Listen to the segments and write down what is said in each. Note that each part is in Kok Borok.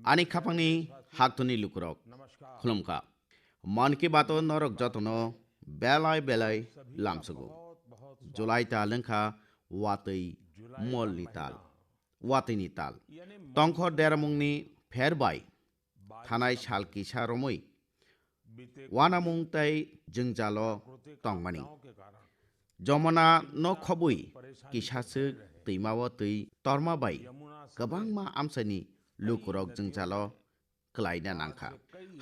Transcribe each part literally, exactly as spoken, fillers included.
Ani khapangni haktoni lukurok, khulumkha. Mann Ki Bato norok jotono belai belai lamsugo. July tal wngkha watwi molni tal, watwini tal. Tongkhor deramungni pher bai thanai sal kisa romwi wanamung tei jwngjalo tongmani. Jomona no khobwi kisaswk twimao twi torma bai kwbangma amchaini lukurok jwngjalo kwlaina nangkha.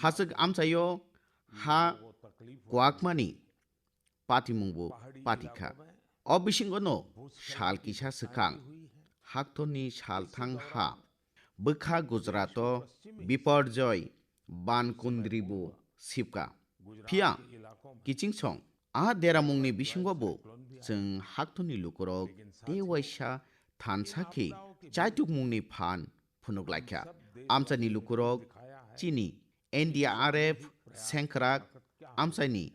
Haswk amchaio ha kwakmani patimungbo patikha. O bisingono sal kisa swkang haktorni salthang ha bwkha Gujarato Biparjoy ban kundribo sibka. Phiya kichingsong a deramungni bisingobo chwng haktorni lukurok tei waisa thansa khe chaitukmungni phan phunuk laikha. Amchaini lukurok chini N D R F sengkrak amchaini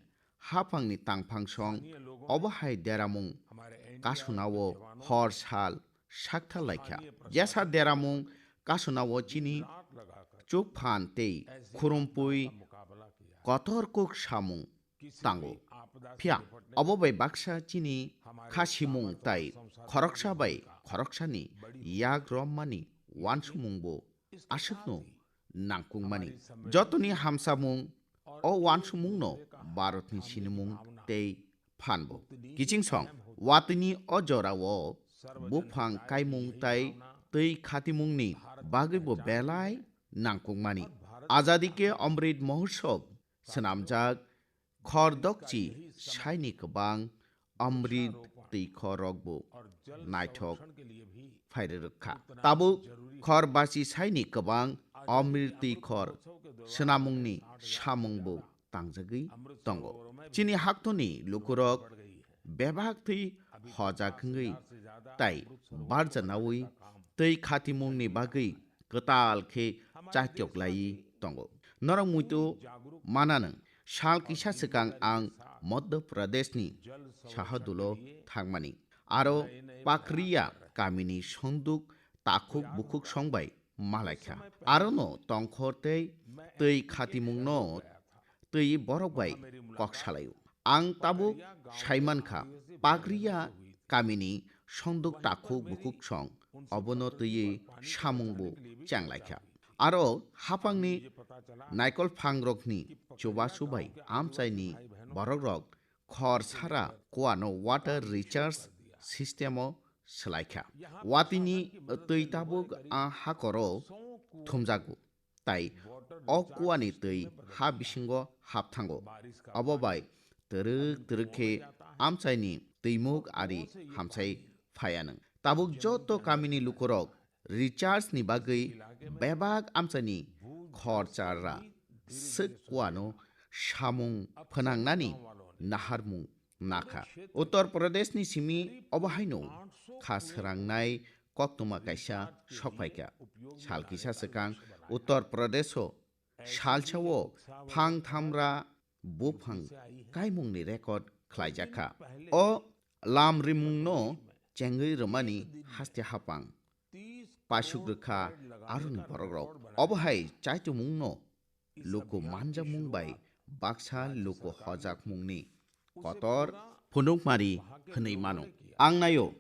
haphangni tangphang song obo hai deramung kasunao hor sal sakthar laikha. Jesa deramung kasunao chini chukphan tei khurumpui kotor kuk samung tango. Phiya obo bai baksa chini khasimung tai khoroksa bai khoroksani yak rommani wansukmungbo aswkno nangkukmani. Jotoni hamsamung o wansukmungno Bharatni sinimung tei phanbo. Kichingsong watwini o jorao buphang kaimung tai twi khatimungni bagwibo belai nangkukmani. Azadi ke Amrit Mahotsav swnamjak khor dokchi saini kwbang amrit twi khorrokbo naithok phairwrwk kha. Tabuk khor bachi saini kwbang amrit twi khor swnamungni samungbo tangjagwi tongo. Chini haktoni lukurok bebak twi hojak wngwi tai barjanawi twi khatimungni bagwi kwtal khe chaitok laiwi tongo. Norok muitu mananw, sal kisa swkang ang Madhya Pradeshni sahadulo thangmani. Aro Pakriya kamini sonduk takhuk bukhuk song bai malaikha. Arono tongkhor tei twi khatimungno twi borok bai kok salaio. Ang tabuk saimankha, Pakriya kamini sonduk takhuk bukhuk song obono twiwi samungbo chenglaikha. Aro haphangni naikol phangrokni chubachu bai amchaini borokrok khor sara kuano water recharge system-o swlaikha. Watwini twi tabuk a hakoro thumjago. Tai o kuani twi ha bisingo hapthango. Obo bai twrwk twrwk khe amchaini twimuk ari hamsai phaianw. Tabuk joto kamini lukurok recharge ni bagwi bebak amchaini khor charra swk kuano samung phwnangnani naharmung nakha. Uttar Pradeshni simi obo haino kha swrangnai koktwma kaisa sokphaikha. Sal kisa swkang Uttar Pradesho salsao phang thamra buphang kaimungni record khlaijakha. O lam rimungno chengwi rwmani haste hapang paisuk rwkha aroni borokrok. Obo hai chaitumungno luku manjakmung bai baksa luku hojakmungni kotor phunukmari hwnwi mano. Ang naio,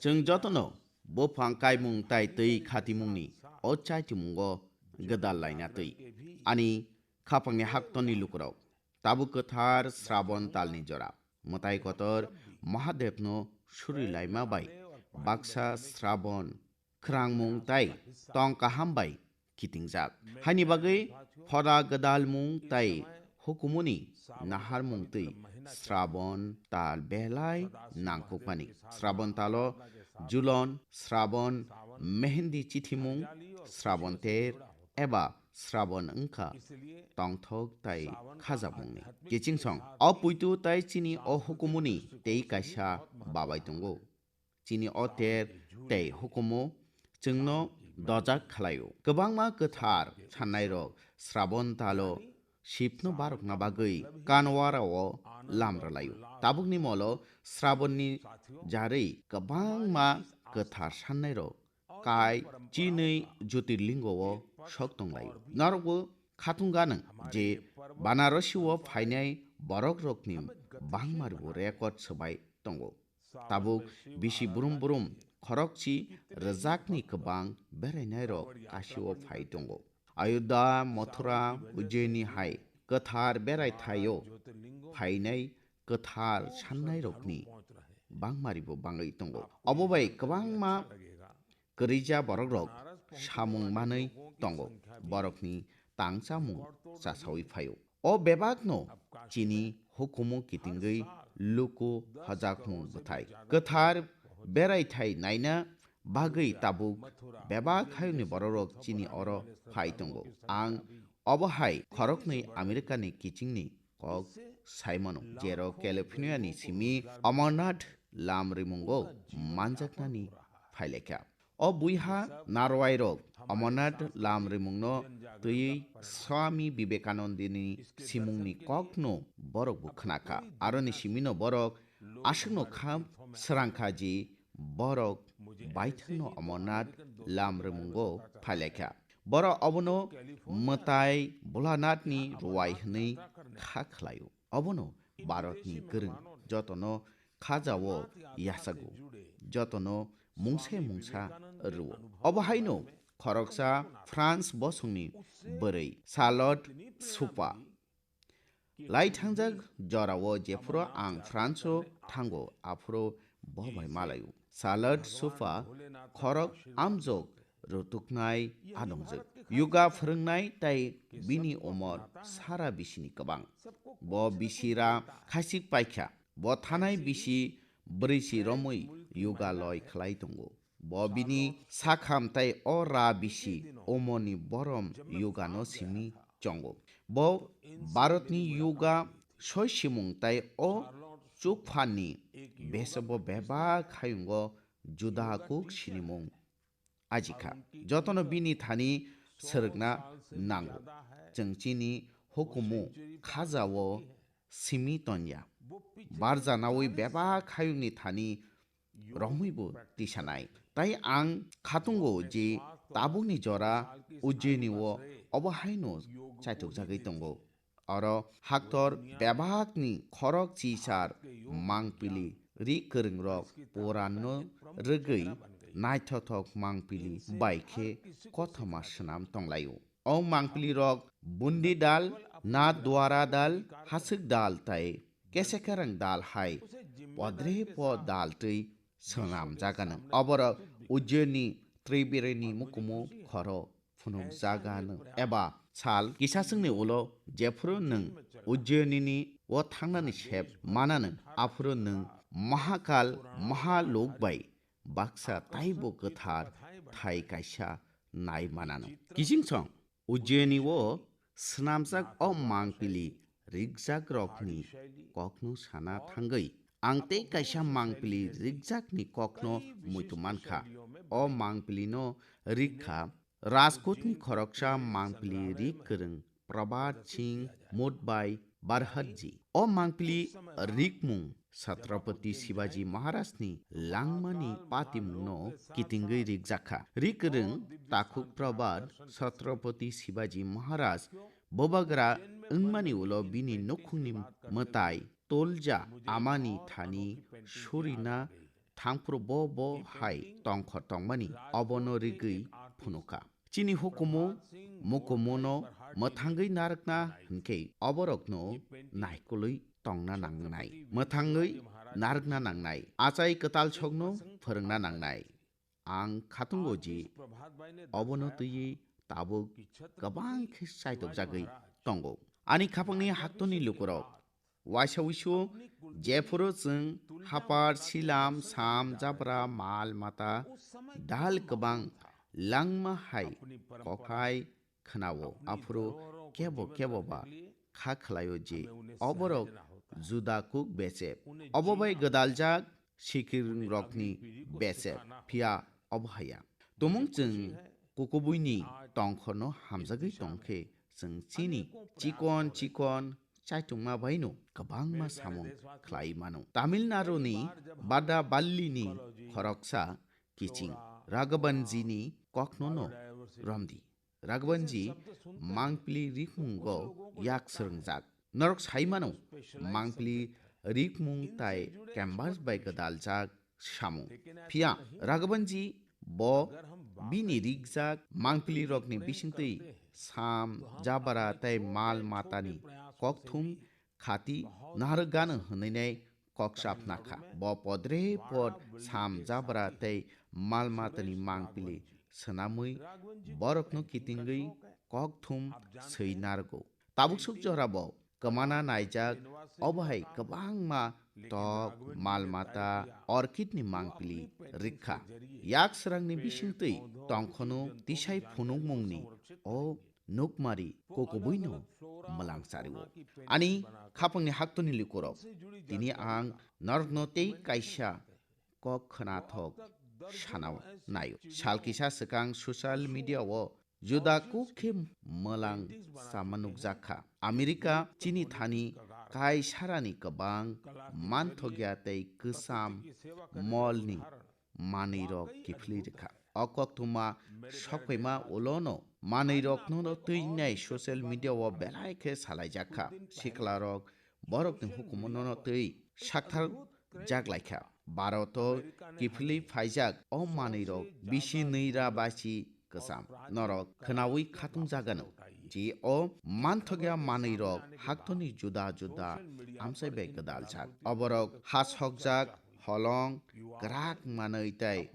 chwng jotono buphang kaimung tai twi khatimungni o chaitimungo gwdal laina twi. Ani khapangni haktoni lukurok, tabuk kwthar Srabon talni jora. Mwtai kotor Mahadevno suri laima bai baksa Srabon khwrangmung tai tong kaham bai kitingjak. Haini bagwi phoda gwdalmung tai hukumuni naharmung twi Srabon tal belai nangkukmani. Srabon talo julon, Srabon mehendi chithimung, Srabon ter eba Srabon wngkha tongthok tai khajakmungni kichingsong. O puitu tai chini o hukumuni tei kaisa babai tongo. Chini o ter tei hukumu chwngno dojak khlaio. Kwbangma kwthar sannairok Srabon talo sipno barokna bagwi Kanwarao lam rwlaio. Tabukni molo Srabonni jarwi kwbangma kwthar sannairok kai chinwi Jyotirlingo-o sok tonglaio. Norokbo khatung ganang je Banarasi o phainai borok rokni bangmaribo record swbai tongo. Tabuk bisi brum brum khorokchi rwjakni kwbang berainairok kasio phai tongo. Ayodhya, Mathura, Ujjaini hai kwthar beraithaio phainai kwthar sannairokni bangmaribo bangwi tongo. Obo bai kwbangma kwrwija borokrok samung manwi tongo, borokni tangchamung chasawi phaio. O bebakno chini hukumu kitingwi luku hojakmung bwthai. Kwthar beraithai naina bagwi tabuk bebak hayungni bororok chini oro phai tongo. Ang obo hai khoroknwi Americani kichingni kok saimano, jerok Californiani simi Amarnath lam rimungo manjaknani phailaikha. O buiha narwairok Amarnath lam rimungno twiwi Swami Vivekanandani simungni kokno borokbo khnakha. Aroni simino borok aswkno kha swrangkha je borok baithangno Amarnath lam rimungo phailaikha. Borok obono mwtai Bholanathni ruwai hwnwi kha khlaio. Obono Bharatni kwrwng jotono khajao yachago, jotono mungsa mungsa rwo. Obo haino khoroksa France bosongni bwrwi Charlotte Supa lai thangjak jorao jephuru ang France-o thango, aphuru bo bai malaio. Charlotte Supa khorok amjok rutuknai adongjak. Yoga phwrwngnai tai bini umor sara bisini kwbang. Bo bisi ra khasik paikha. Bo thanai bisi bwrwisi romwi yoga loi khlai tongo. Bo bini sakham tai o ra bisi omoni borom yogano simi chongo. Bo Bharatni yoga soi simung tai o chukphani besabo bebak hayungo juda kuk sinimung ajikha. Jotono bini thani swrwkna nango. Chwng chini hukumu khajao simi tonya. Barjanawi bebak hayungni thani romwibo tisanai. Tai ang khatungo je tabukni jora Ujjaini o obo haino chaitukjagwi tongo. Oro haktor bebakni khorok chisar mangpili ri kwrwngrok Puranno rwgwi naithothok mangpili bai khe kothoma swnam tonglaio. O mangpilirok bundi dal, na dwara dal, haswk dal tai kesekereng dal hai podre po dal twi swnamjaganw. Oborok Ujjaini Tribirini mukumu khoro phunukjaganw eba sal kisaswkni ulo jephuru nwng Ujjainini o thangnani sep mananw, aphuru nwng Mahakal Mahalok bai baksa taibo kwthar thai kaisa nai mananw. Kichingsong Ujjaini o swnamjak o mangpili rikjakrokni kokno sana thangwi ang tei kaisa mangpili rikjakni kokno muitu mankha. O mangpilino rikha Rajkotni khoroksa mangpili rik kwrwng Prabhat Singh Mutbai Barhatji. O mangpili rikmung Chhatrapati Shivaji Maharajni langmani patimungno kitingwi rikjakha. Rik kwrwng takhuk Prabhat Chhatrapati Shivaji Maharaj bubagra wngmani ulo bini nukhungni mwtai Tulja amani thani surina thangphuru bo bo hai tongkhor tongmani obono rigwi phunukha. Chini hukumu mukumuno mwthangwi narwkna hwnkhe oborokno naikolwi tongna nangnai, mwthangwi narwkna nangnai, achai kwtal sokno phwrwngna nangnai. Ang khatungo je obono twiwi tabuk kwbang khe chaitokjagwi tongo. Ani khapangni haktoni lukurok waisa wisu jephuru chwng hapar, silam, sam, jabra, mal mata, dal kwbang langma hai kokhai khnao, aphuru kebo kebo ba kha khlaio je oborok juda kuk bechep. Obo bai gwdaljak sikirwngrokni bechep, phiya obo haya. Tumung chwng kukubuini tongkhorno hamjagwi tongkhe, chwng chini chikon chikon chaitungma baino kwbangma samung khlai mano. Tamil Naduni Bada Ballini khoroksa kiching Raghavanjini koknono romdi. Raghuvanshi mangpili rikmungo yak swrwngjak. Norok sai mano, mangpili rikmung tai canvas bai gwdaljak samung. Phiya Raghuvanshi bo bini rikjak mangpili rokni bisingtwi sam, jabra tei mal matani kokthum khati narwk gano hwnwi nai kok chapna kha. Bo podre pod sam, jabra tei mal matani mangpili swnamwi borokno kitingwi kokthum swi narwgo. Tabuksuk jora bo kwmana naijak, obo hai kwbangma tok, mal mata, orchid ni mangpili rikha. Yak swrangni bisingtwi tongkhono tisai phunukmungni o nukmari kukubuino mwlang chario. Ani khapangni haktoni lukurok, tini ang norokno tei kaisa kok khwnathok sana naio. Sal kisa swkang social media o juda kuk khe mwlang sama nukjak kha. America chini thani kaisarani kwbang manthokya tei kwcham molni manwirok kiphilwi rwkha. O koktwma sokphaima ulono manwirokno twi nai social media o belai khe salaijak kha. Siklarok borokni hukumu nono twi sakthar jak lai kha. Bharoto kiphilwi phaijak o manwirok bisi nwi ra basi kwcham. Norok khwnaui khatung jagano je o manthokya manwirok haktoni juda juda amchai bai gwdaljak. Oborok ha sokjak holong kwrak manwi tei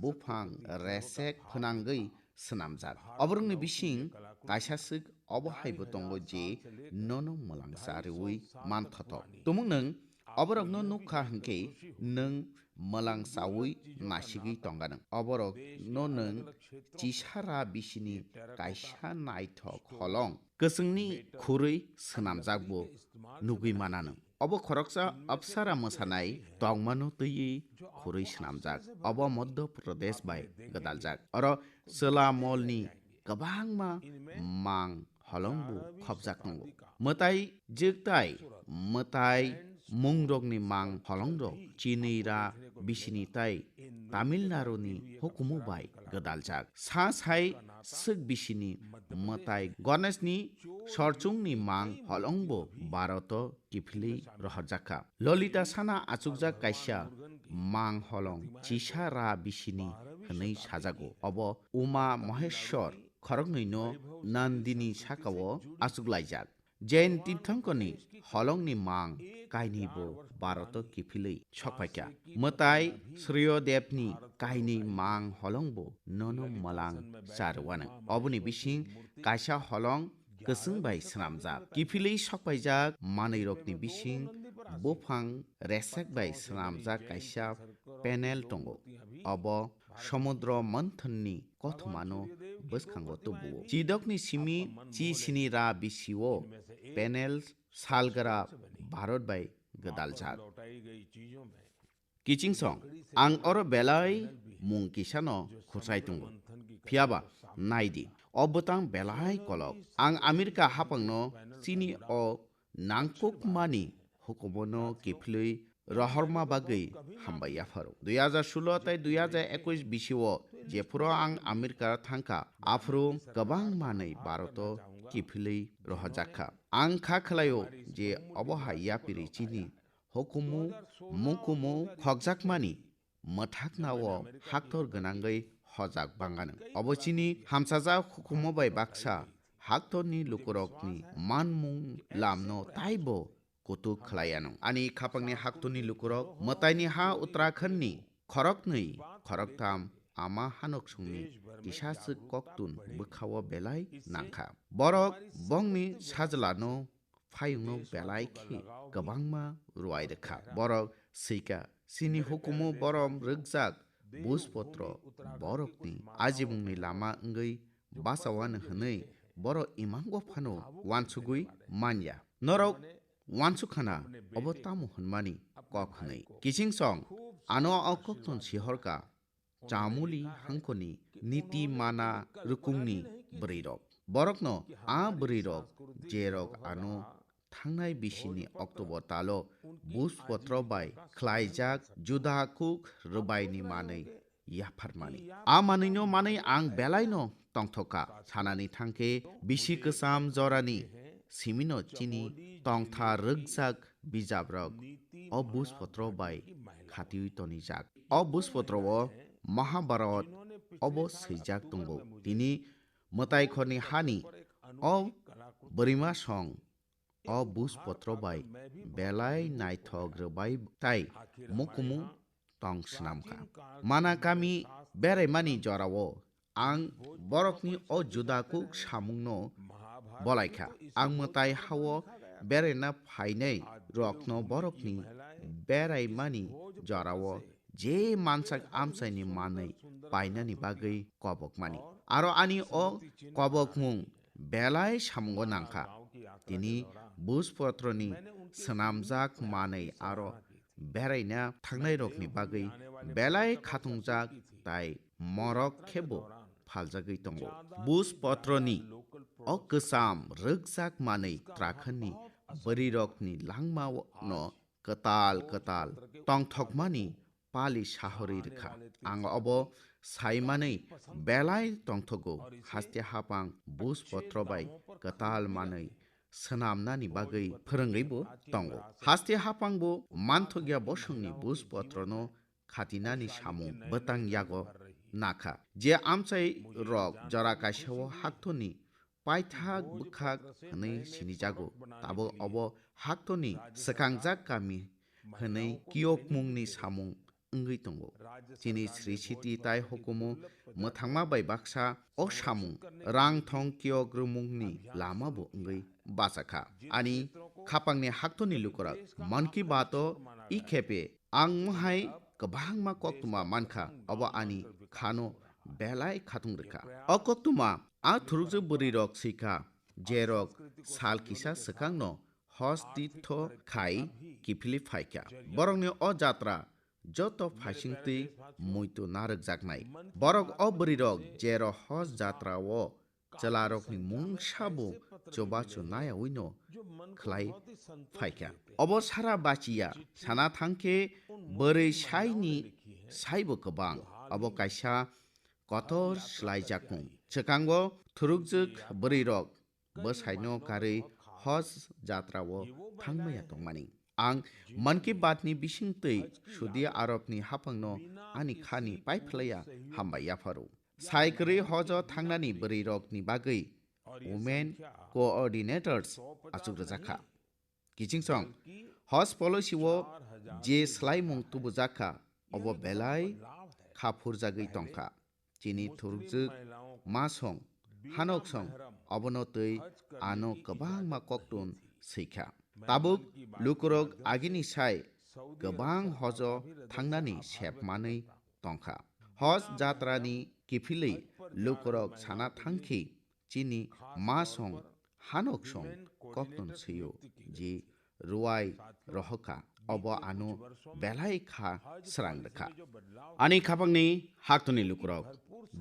buphang resek phwnangwi swnamjak. Oborokni bising kaisa swk obo haibo tongo je nono mwlangsa rwui manthothok. Tumung nwng oborokno nukha hwnkhe nwng mwlangsaui nasigwi tongganw. Oborokno nwng chisara bisini kaisa naithok holong kwchwngni khurui swnamjakbo nugwi mananw. Obo khoroksa apsara mwsanai tongmano twiwi khurui swnamjak. Obo Madhya Pradesh bai gwdaljak. Oro chwla molni kwbangma mang holongbo khopjak tongo. Mwtai jwktai mwtai mungrokni mang holongrok chini ra bisini tai Tamil Nadu ni hukumu bai gwdaljak. Sa sai swk bisini mwtai Ganesh ni sorchung ni mang holongbo Bharoto kiphilwi rohorjak kha. Lolita sana achukjak kaisa mang holong chisa ra bisini hwnwi sajago. Obo Uma Maheshwar khoroknwino Nandini sakao achuklaijak. Jain Tirthankorni holongni mang kainwi bo Bharoto kiphilwi sokphaikha. Mwtai Sriyodevni kainwi mang holongbo nono mwlang charwanw. Oboni bising kaisa holong kwchwng bai swnamjak. Kiphilwi sokpaijak manwirokni bising buphang resek bai swnamjak kaisa panel tongo. Obo Samudra Manthonni kothomano bwskango tubuo. Chidokni simi chi sini ra bisio panel salgra Bharat bai gwdaljak. Kiching song, ang oro belai mung kisano khurchai tongo. Phiyaba, naidi, o bwtang belai kolok. Ang America hapangno chini o nangkukmani hukumono kiphilwi rohorma bagwi hambai yapharo. Dui hajar sulo tei dui hajar ekush bisio jephuru ang America thangkha, aphuru kwbang manwi Bharoto kiphilwi rohorjakha. Ang kha khlaio je obo hai yapiri chini hukumu, mukumu khokjakmani mwthaknao haktor gwnangwi hojak banganw. Obo chini hamsajak hukumu bai baksa haktorni lukurokni manmung lamno taibo kutuk khlaianw. Ani khapangni haktorni lukurok mwtaini ha Uttarakhandni khoroknwi khoroktham ama hanoksongni kisaswk koktun bwkhao belai nangkha. Borok bongni sajlano phayungno belai khe kwbangma ruai rwkha. Borok swika, chini hukumu borom rwkjak bujpotro borokni ajimungni lama wngwi bachawano hwnwi borok imango phano uansugwi manya. Norok uansuk khana obo tamo hwnmani kok hwnwi. Kiching song ano o kokthon sihorka chamuli hangkoni niti mana rukungni bwrwirok. Borokno a bwrwirok jerok ano thangnai bisini October talo bujpotro bai khlaijak juda kuk rwbaini manwi yapharmani. A manwino manwi ang belaino tongthokha. Sanani thangkhe bisi kwcham jorani simino chini tongtha rwkjak bijabrok o bujpotro bai khatiwi tonijak. O bujpotro o Mahabharat obo swijak tongo. Tini mwtai khorni hani o bwrwima song o bujpotro bai belai naithok rwbai tai mukumu tong swnamkha. Mana kami beraimani jorao ang borokni o juda kuk samungno bolaikha. Ang mwtai hao beraina phainai rokno borokni beraimani jorao je mansak amchaini manwi painani bagwi kobokmani. Aro ani o kobokmung belai samungo nangkha. Tini bujpotroni swnamjak manwi aro beraina thangnairokni bagwi belai khatungjak tai morok khebo phaljagwi tongo. Bujpotroni o kwcham rwkjak manwi Uttarakhand ni bwrwirokni langmao no kwtal kwtal tongthokmani pali sahorwi rwkha. Ang obo saimanwi belai tongthogo, haste hapang bujpotro bai kwtal manwi swnamnani bagwi phwrwngwibo tongo. Haste hapangbo manthokya bosongni bujpotrono khatinani samung bwtang yago nakha. Je amchai rok jora kaisao haktorni paithak bwkhak hwnwi sinijago. Tabuk obo haktorni swkangjak kami hwnwi kiyokmungni samung wngwi tongo. Chini Sri Siti tai hukumu mwthangma bai baksa o samung rang thong kiyok rwmungni lama bo wngwi bachakha. Ani khapangni haktorni lukurok Mann Ki Baat o i khepe ang mohai kwbangma koktwma mankha, obo ani khano belai khatung rwkha. O koktwma a thurukjak bwrwirok swikha, jerok sal kisa swkangno hos tirtho khai kiphilwi phaikha. Borokni o jatra joto phaisingtwi muitu narwkjaknai. Borok o bwrwirok jerok hos jatra o chwlarokni mungsa bo chubachu nayawino khlai phaikha. Obo sara bachiya sana thangkhe bwrwi saini saibo kwbang. Obo kaisa kotor swlaijakmung. Swkango thurukjwk bwrwirok bwsaino karwi hos jatrao thangmaya tongmani. Ang Mann Ki Baat ni bisingtwi Saudi Arab ni haphangno ani khani paiphlaiya hambai yapharo. Sai kwrwi hojo thangnani bwrwirokni bagwi women coordinators achukrojakha. Kichingsong, hos policy o je swlaimung tubujakha, obo belai kha phurjagwi tongkha. Chini thurukjwk masong, hanoksong, obono twi ano kwbangma koktun swikha. Tabuk lukurok agini sai kwbang hojo thangnani sep manwi tongkha. Hos jatrani kiphilwi lukurok sana thangkhe chini masong hanoksong koktun swiyo je ruwai rohokha, obo ano belai kha srang rwkha. Ani khapangni haktoni lukurok,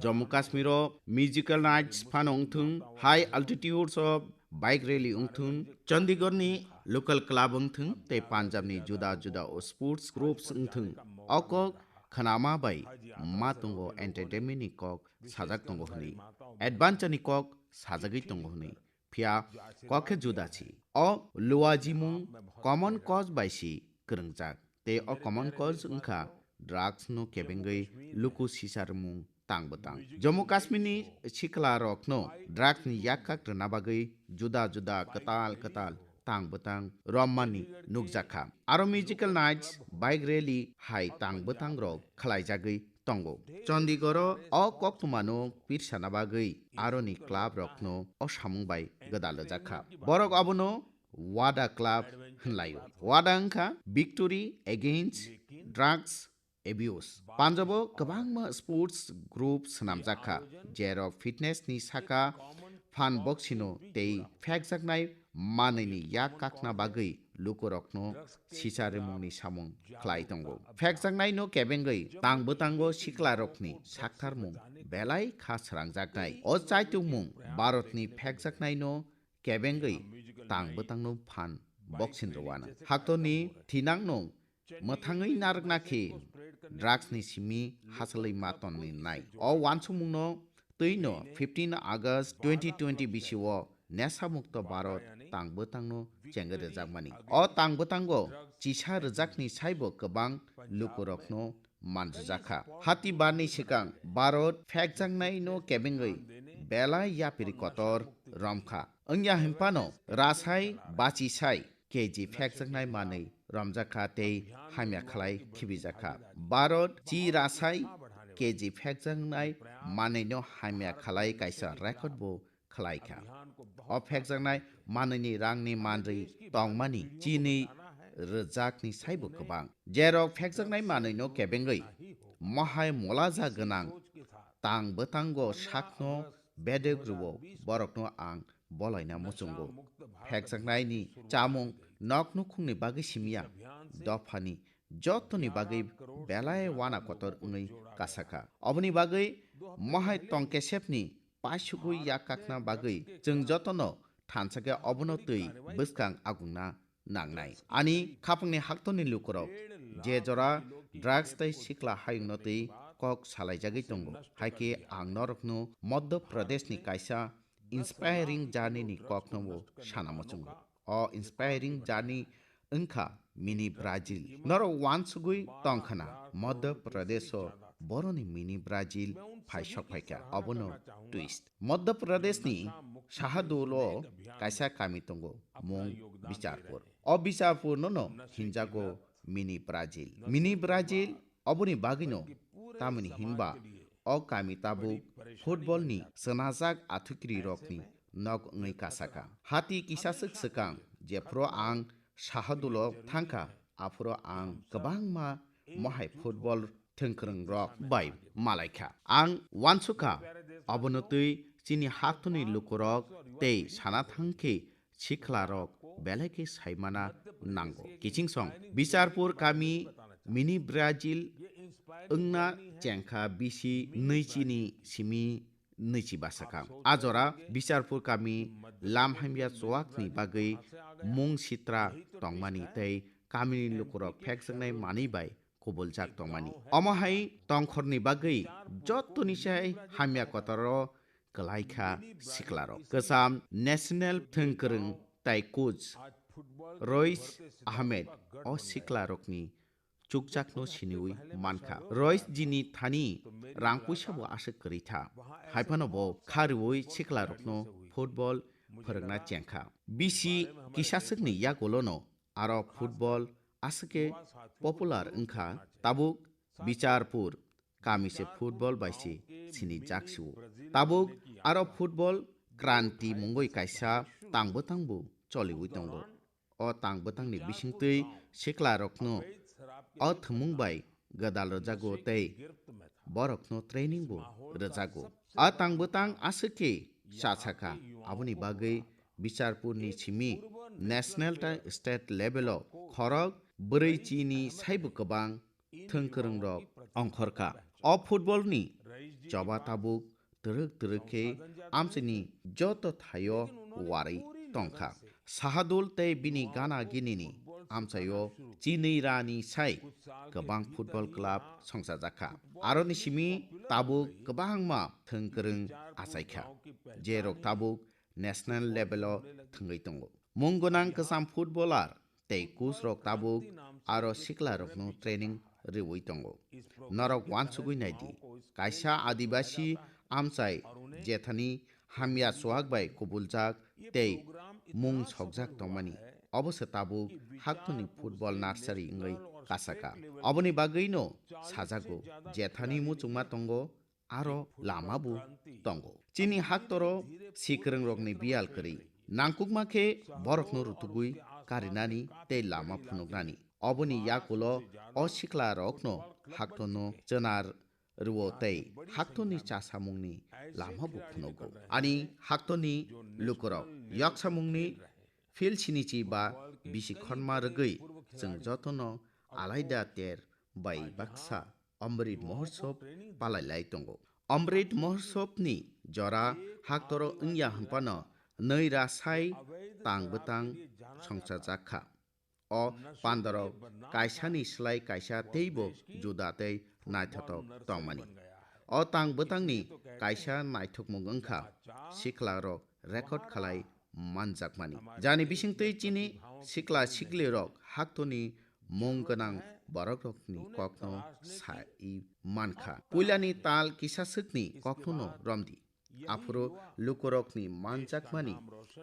Jammu Kashmiro musical nights phano wngthung, high altitudes o bike rally wngthung, Chandigarhni local club wngthung tei Punjabni juda juda o sports groups wngthung, o kok khnama bai ma tongo entertainment ni kok sajak tongo hwnwi, adventure ni kok sajagwi tongo hwnwi. Phiya kok khe juda si. O luajimung common cause bai si kwrwngjak. Tei o common cause wngkha drugs no kebengwi luku sisarmung tang bwtang. Jammu Kashmir ni sikla rok no drugs ni yak kak rwna bagwi juda juda kwtal kwtal tang bwtang rommani nukjakha. Aro musical nights, bike rally hai tang bwtang rok khlaijagwi tongo. Chandigarh o koktwmano pirsana bagwi aroni club rokno o samung bai gwdal rwjakha. Borok abono WADA club hwnlaio. WADA wngkha Victory Against Drugs Abuse. Punjabo kwbangma sports group swnamjakha, jerok fitness ni saka phan boxino tei phekjaknai manwini yak kakna bagwi lukurokno sisa rimungni samung khlai tongo. Phekjaknaino kebengwi tang bwtango siklarokni saktharmung belai kha srangjaknai. O chaitungmung Bharatni phekjaknaino kebengwi tang bwtangno phan boksin rwano. Haktorni thinangno mwthangwi narwkna khe drugsni simi hachalwi ma tonnai. O wansukmungno twino fifteen August twenty twenty bisio Nesha Mukto Bharat tang bwtangno chengwi rwjakmani. O tang bwtango chisa rwjakni saibo kwbang lukurokno manrwjakha. Hati barni swkang Bharat phekjaknaino kebengwi belai yapri kotor romkha. Wngya hinphano rasai bachisai K G phekjaknai manwi romjakha tei hamya khlai khibijakha. Bharat chi rasai K G phekjaknai manwino hamya khlai kaisa record bo khlaikha. O phekjaknai manwini rangni manrwi tongmani chini rwjakni saibo kwbang. Jerok phekjaknai manwino kebengwi mohai molaja gwnang tang bwtango sakno bedek rwo borokno ang bolaina muchungo. Phekjaknaini chamung nok nukhungni bagwi simiya, dophani jotoni bagwi belai wana kotor wngwi kasakha. Oboni bagwi mohai tongkesepni paisugwi yak kakna bagwi chwng jotono thansa khe obono twi bwskang agungna nangnai. Ani khapangni haktorni lukurok je jora drugs tei sikla hayungno twi kok salaijagwi tongo, hai khe ang norokno Madhya Pradeshni kaisa inspiring journey ni kokno bo sana muchungo. O inspiring journey wngkha mini Brazil. Norok wansugwi tongkhana Madhya Pradesh o boroni mini Brazil phai sok phaikha. Obono twist. Madhya Pradesh ni Shahadol o kaisa kami tongo, mung Bicharpur. O Bicharpur no no hinjago mini Brazil. Mini Brazil oboni bagwino, tamoni hinba o kami tabuk football ni swnajak athukiri rokni nok wngwi kasakha. Hati kisa swk swkang jephuru ang Shahadol o thangkha, aphuru ang kwbangma mohai football thwngkwrwng rok bai malaikha. Ang wansukha obono twi chini haktorni lukurok tei sana thangkhe sikla rok belai khe saimana nango. Kiching song Bicharpur kami mini Brazil wngna chengkha bisi nwichini simi nwichi bwsakang. A jora Bicharpur kami lam hamya chuakni bagwi mung sitra tongmani tei kamini lukurok phekjaknai manwi bai kubuljak tongmani. Omo hai tongkhorni bagwi jotoni sai hamya kotoro kwlaikha siklarok. Kwcham national thwngkwrwng tai coach Rois Ahmed o siklarokni chukjakno siniwi mankha. Rois jini thani rang puisa bo aswk kwrwi tha. Haiphano bo kha rwui siklarokno football phwrwngna chengkha. Bisi kisaswkni yagulono aro football aswk khe popular wngkha. Tabuk Bicharpur kami se football bai se sini jak sio. Tabuk aro football kranti mungwi kaisa tang bwtang bo choliwi tongo. O tang bwtangni bisingtwi siklarokno o thwmung bai gwdal rwjago tei borokno training bo rwjago. A tang bwtang aswk khe chasakha, aboni bagwi Bicharpurni simi national tei state level o khorok bwrwi chini saibo kwbang thwngkwrwngrok ongkhorkha. O football ni choba tabuk twrwk twrwk khe amchaini joto thaio warwi tongkha. Sahadul tei bini gana ginini amchaio chinwi rani sai kwbang football club songchajakha. Aroni simi tabuk kwbangma thwngkwrwng achaikha, jerok tabuk national level o thwngwi tongo. Mung gwnang kwcham footballer tei coach rok tabuk aro sikla rokno training rwui tongo. Norok wansugwi naidi, kaisa adibasi amchai jethani hamya chuak bai kubuljak tei mung sokjak tongmani, obo se tabuk haktoni football nursery wngwi kasaka. Oboni bagwino sajago, jethani muchungma tongo, aro lama bo tongo. Chini haktoro sikwrwng rokni biyal kwrwi. Nangkukma khe borokno rutugwi karinani tei lama phunuknani. Oboni yakulo o sikla rokno haktono chwnar rwo tei haktorni chasamungni lama bo phunugo. Ani haktorni lukurok yaksamungni phil sinichi ba bisi khonma rwgwi chwng jotono alaida ter bai baksa Amrit Mahotsav palai lai tongo. Amrit Mahotsav ni jora haktoro wngya hwnphano nwi rasai tang bwtang songchajak kha. O pandorok kaisani slai kaisa teibo juda tei naithothok tongmani. O tang bwtangni kaisa naithokmung wngkha siklarok record khalai manjakmani. Jani bisingtwi chini sikla siklirok haktorni mung gwnang borokrokni kokno sai mankha. Puilani tal kisaswkni koknono romdi. Aphuru lukurokni manjakmani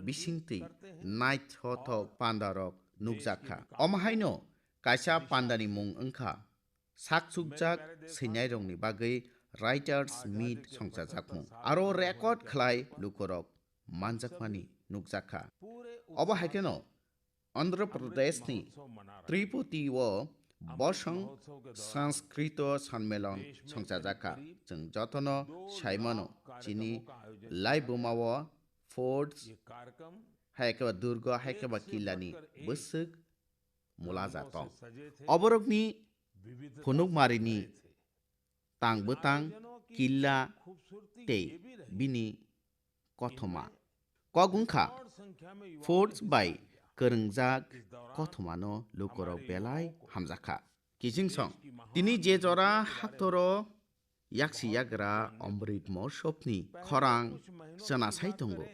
bisingtwi naithothok pandarok nukjakha. Omo haino kaisa pandani mung wngkha sakchukjak swinairokni bagwi Writers Meet songchajakmung. Aro record khlai lukurok manjakmani nukjakha. Obo hai kheno Andhra Pradeshni Tirupati o Bosong Sanskrito Sanmelon songchajakha. Chwng jotono saimano chini laibuma o forts, hai khe ba durgo, hai khe ba killani bwswk mulaja tong. Oborokni phunukmarini tang bwtang, killa tei bini kothoma. Kok wngkha forts bai kwrwngjak kothomano lukurok belai hamjakha. Kiching song, tini je jora haktoro yaksi yagra Amrit Mohotsabni khorang chwna sai tongo.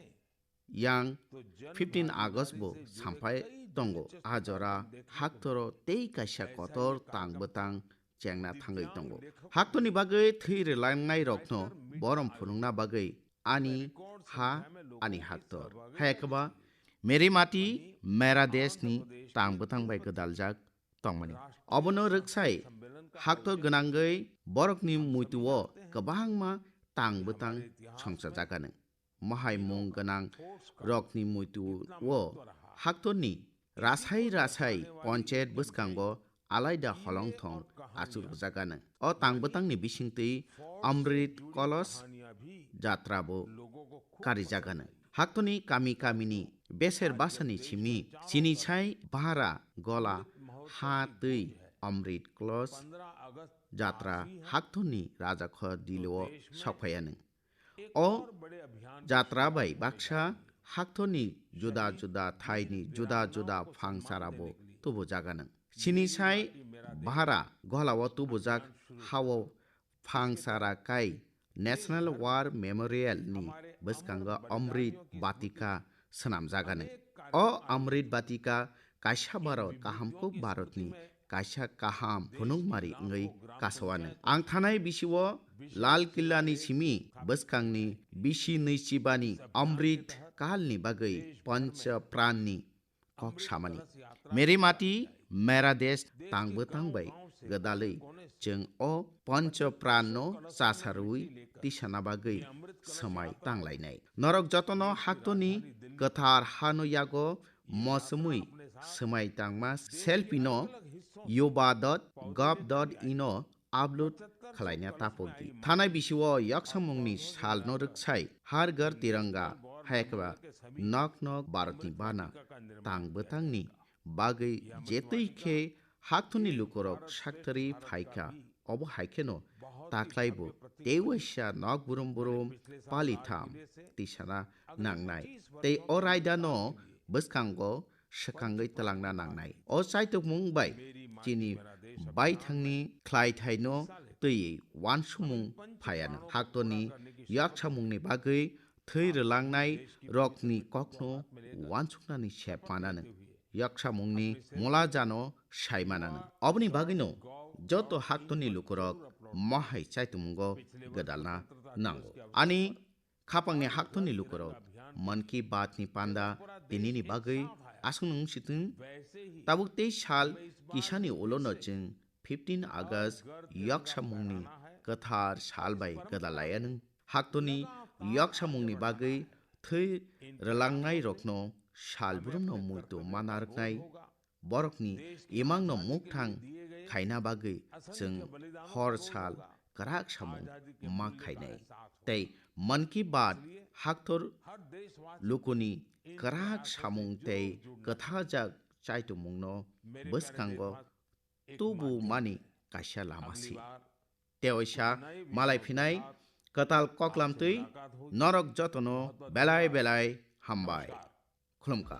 Yang fifteen August bo sampai tongo. A jora haktoro tei kaisa kotor tang bwtang chengna thangwi tongo. Haktorni bagwi thwi rwlangnai rokno borom phunukna bagwi ani ha, ani haktor. Hai khe ba Meri Mati, Mera Desh ni tang bwtang bai gwdaljak tongmani. Obono rwksai haktor gwnangwi borokni muitu o kwbangma tang bwtang songchajak anw. Mohai mung gwnang rokni muitu o haktorni rasai rasai ponchayat bwskango alaida holongthong achuk rwjak anw. O tang bwtangni bisingtwi Amrit Kolos jatra bo karijak anw. Haktorni kami kamini beser basani simi chini sai bahara gola ha twi Amrit Kolos jatra haktorni rajakho dilo sokphai anw. O jatra bai baksa haktorni juda juda thaini juda juda phangsarabo tubujak anw. Chini sai bahara golao tubujak hao phangsara kai National War Memorial ni bwskango Amrit Batika swnamjak anw. O Amrit Batika kaisa Bharat, kaham kuk Bharatni kaisa kaham phunukmari wngwi kasao anw. Ang thanai bisio Lal Killani simi bwskangni bisi nwichibani Amrit Kalni bagwi Pancha Pranni kok samani. Meri Mati, Mera Desh tang bwtang bai gwdalwi chwng o Pancha Pranno chasarwi tisana bagwi swmai tanglainai. Norok jotono haktorni kwthar hano yago mosumwi swmai tangma selfie no yuva dot gov dot in o upload khwlaina tapokdi. Thanai bisio yaksamungni salno rwksai Har Ghar Tiranga hai khe ba nok nok Bharatni bana tang bwtangni bagwi jetwi khe haktorni lukurok saktharwi phaikha, obo hai kheno taklaibo tei waisa nok brum brum palitham tisana nangnai tei o raidano bwskango swkangwi twlangna nangnai. O chaitukmung bai chini baithangni khlaithaino twiwi uansukmung phaianw. Haktorni yaksamungni bagwi thwi rwlangnai rokni kokno uansuknani sep mananw. Yaksamungni mulajano sai mananw. Oboni bagwino joto haktorni lukurok mohai chaitungmungo gwdalna nango. Ani khapangni haktorni lukurok, Mann Ki Baat ni panda tinini bagwi aswk nung sitwng. Tabuk tei sal kisani ulono chwng fifteen August yaksamungni kwthar sal bai gwdal laianw. Haktorni yaksamungni bagwi thwi rwlangnai rokno sal brumno muitu manarwknai borokni imangno mukthang khaina bagwi chwng hor sal kwrak samung ma khainai. Tei Mann Ki Baat haktor lukuni kwrak samung tei kwthajak chaitumungno bwskango tubu mani kaisa lama si. Teoisa malai phinai kwtal koklam twi norok jotono belai belai hambai. Khulumkha.